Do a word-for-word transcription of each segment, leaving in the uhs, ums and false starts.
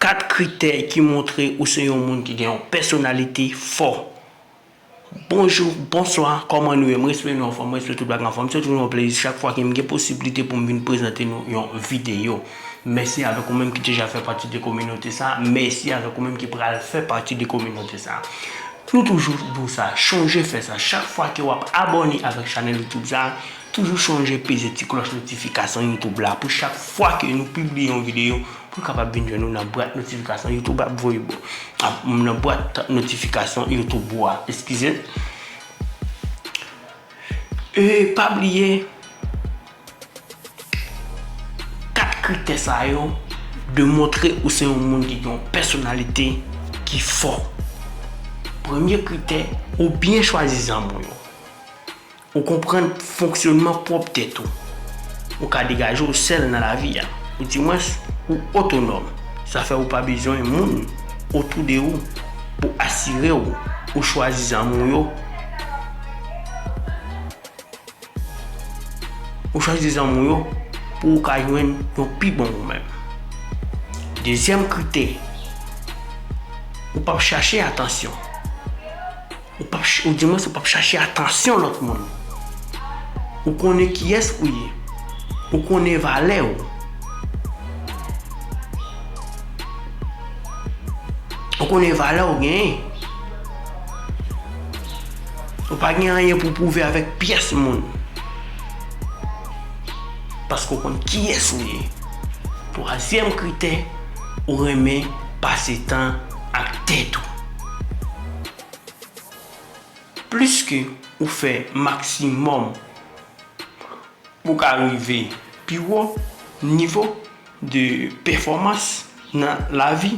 Kat kritè ki montre ou se yon moun ki gen yon pèsonalite fò. Bonjou, bonswa, kòman nou ye? M respè nou anfòm, m respè tout bagay anfòm. Se toujou yon plezi chak fwa ke m gen posiblite pou m vin prezante nou yon videyo. Mèsi avèk ou menm ki deja fè pati de kominote sa. Mèsi avèk ou menm ki pral fè pati de kominote sa. Nou toujou di w sa, chonje fè sa. Chak fwa ke w ap abòne avèk chanèl YouTube sa, toujou chonje peze ti klòch notifikasyon YouTube la pou chak fwa ke nou pibliye yon videyo, pou l kapab vin jwenn ou nan bwat notifikasyon YouTube ap voye bo-, ap, nan bwat notifikasyon YouTube ou a. Eskize. E pa bliye, kat kritè sa yo demontre ou se yon moun ki gen yon pèsonalite ki fò. Premye kritè, ou byen chwazi zanmi w yo. Ou konprann fonksyònman pwòp tèt ou. Ou ka degaje w sèl nan lavi a. Ou dimwens, ou otonòm. Sa fè ou pa bezwen moun otou de ou pou asire w ou chwazi zanmi w yo. Ou chwazi zanmi w yo pou ou ka jwenn yon pi bon ou menm. Dezyèm kritè, ou p ap chache atansyon. Ou p ap ch-, ou dimwens ou p ap chache atansyon lòt moun. Ou konnen kiyès ou ye. Ou konnen valè w. Ou konnen valè w genyen. Ou pa gen anyen pou pwouve avèk pyès moun. Paske w konn kiyès ou ye. Twazyèm kritè, ou renmen pase tan ak tèt ou. Plis ke ou fè maksimòm pou w ka rive pi wo nivo de pèfòmans nan lavi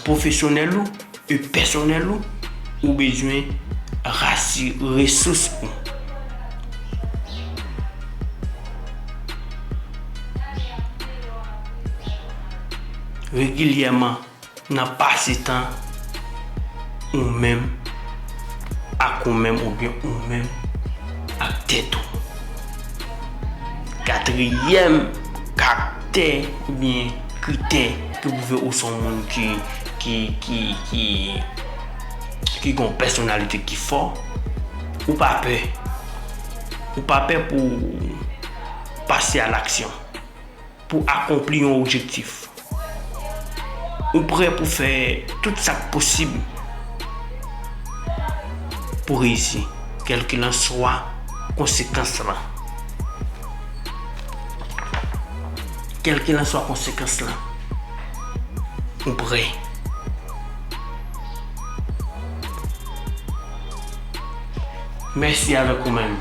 pwofesyonèl ou e pèsonèl ou, ou bezwen rasi resous ou. Regilyèman, nan pase tan ou menm ak ou menm oubyen ou menm ak tèt ou. Katriyèm kaktè oubyen kritè ki pwouve ou se yon moun ki, ki, ki, ki, ki gen yon pèsonalite ki fò, ou pa pè. Ou pa pè pou pase a laksyon, pou akonpli yon objektif. Ou prè pou fè tout sa k posib pou reyisi, kèlkelanswa konsekans lan. Kèlkelanswa konsekans lan, ou prè. Mèsi avèk ou menm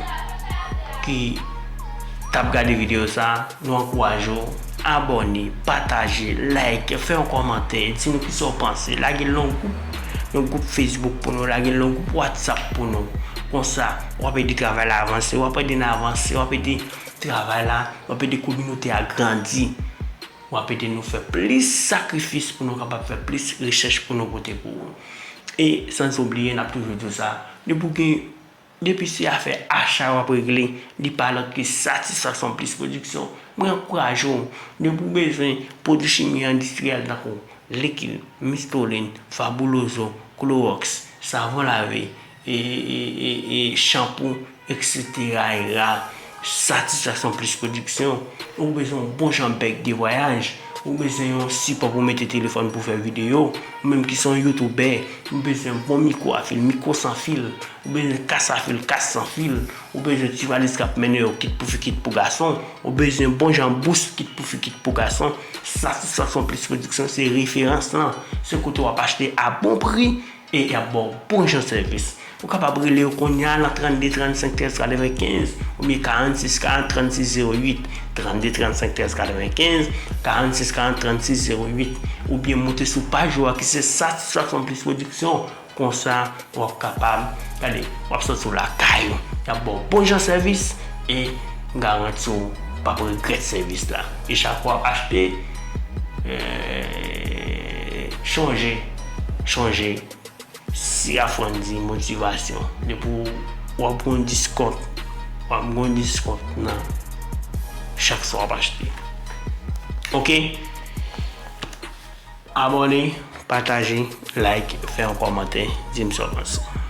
ki t ap gade videyo sa a. Nou ankouraje w abòne, pataje, like, fè yon kòmantè, di nou kisa w panse. Lage l nan yon gwoup, yon gwoup Facebook pou nou, lage l nan yon gwoup WhatsApp pou nou. Konsa, w ap ede travay la avanse, w ap ede n avanse, w ap ede travay la, w ap ede kominote a grandi. W ap ede nou fè plis sakrifis pou nou kapab fè plis rechèch pou nou pote pou ou. E sanzobliye, n ap toujou di w sa, depi w gen, depi se afè acha w ap regle, li pa lòt ke Satisfaction Plus Production. Mwen ankouraje w, depi w bezwen pwodui chimi endistriyèl tankou likid, Mistolin, Fabuloso, Clorox, savon lave, e, e, e, e, chanpou, etsetera, era, Satisfaction Plus Production. Ou bezwen yon bon jan bèg de vwayaj, ou bezwen yon sipò pou mete telefòn pou fè videyo, ou menm ki se yon youtubè, ou bezwen bon mikwo a fil, mikwo san fil, ou bezwen kas a fil, kas san fil, ou bezwen ti valiz k ap mennen yo kit pou fi, kit pou gason, ou bezwen bon jan bous kit pou fi, kit pou gason, Satisfaction Plus Production se referans lan, se kote w ap achte a bon pri, e y ap ba w bon jan sèvis. Ou kapab rele yo kounye a nan trannde trannsenk trèz katrevenkenz oubyen karannsis karant trannsis zewo uit, trannde trannsenk trèz katrevenkenz, karannsis karant trannsis zewo uit, oubyen moute sou paj yo a ki se Satisfaction Plus Production. Konsa, w ap kapab, gade, w ap santi w lakay ou. Y ap ba w bon jan sèvis e m garanti w p ap regrèt sèvis la. E chak fwa w ap achte, eh, chonje, chonje Sirafrandi Motivasyon. Depi w ap gen yon diskont, w ap gen yon diskont nan chak sa w ap achte. Oke? Abòne, pataje, like, fè yon kòmantè, di m sa w panse.